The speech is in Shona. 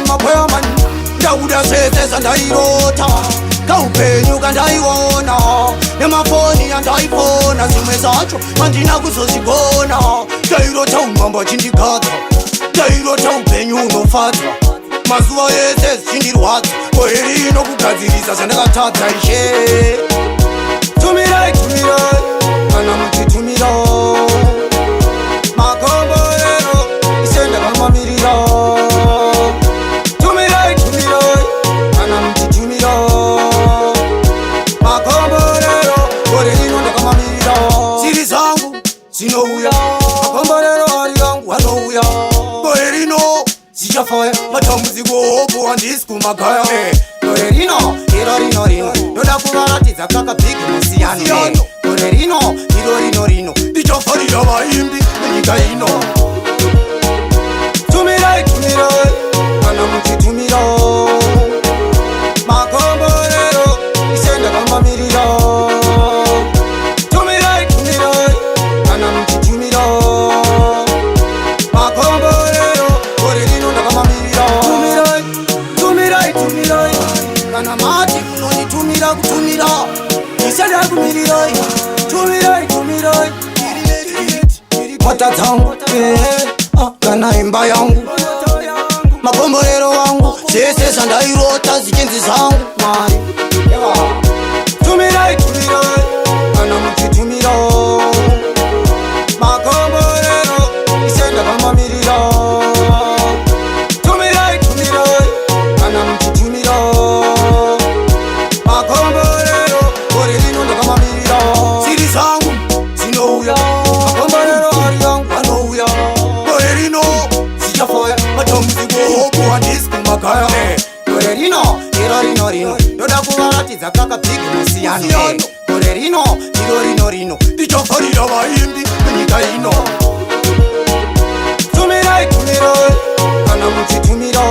Mapoyaman ndauda zvese zvandairota, kaupenyu kandaiona nemafoni andaifona, zvimwe zvacho handina kuzozvigona. Ndairota umambo achindigadza, ndairota upenyu unofadza, mazuva ese zvichindirwadza. Gore rino kugadzirisa zvandakatadza. Ishe, tumirai, tumirai kana muchitumira makomborero. Ishe, ndakamamirira. Tumirai, tumirai kana muchitumira makomborero. Gore rino ndakamamirira. Siri zangu zinouya, makomborero ari yangu anouya. Gore rino zichafaya, matambudziko opo handisi kumagaya. Gore rino iro rino rino ndoda kuvaratidza kakabhigi musiyano. Gore rino iro rino rino ndichafarira vaimbi venyika ino. Tumirai, tumirai kana muchitumira makomborero. Ishe, ndakamamirira. Tumirai, tumirai kana muchitumira makomborero. Gore rino ndakamamirira. Tumirai, tumirai, tumirai kana mati munonditumira kutumira. Ishe, ndakumirirai. Tumirai, tumirai mota dzangu, kana imba yangu, makomborero wangu, zvese zvandairota zvichinzi zvangu mari. Tumirai, tumirai kana muchitumira makomborero. Ishe, ndakamamirira. Tumirai, tumirai kana muchitumira makomborero. Gore rino ndakamamirira. Siri zangu zinouya, makomborero ari yangu anouya. Gore rino zichafaya, matambudziko opo handisi kumagaya. Gore rino iro rino rino ndoda kuvaratidza kakabhigi musiyano. Gore rino iro rino rino ndichafarira vaimbi venyika ino. Tumirai, tumirai kana muchitumira.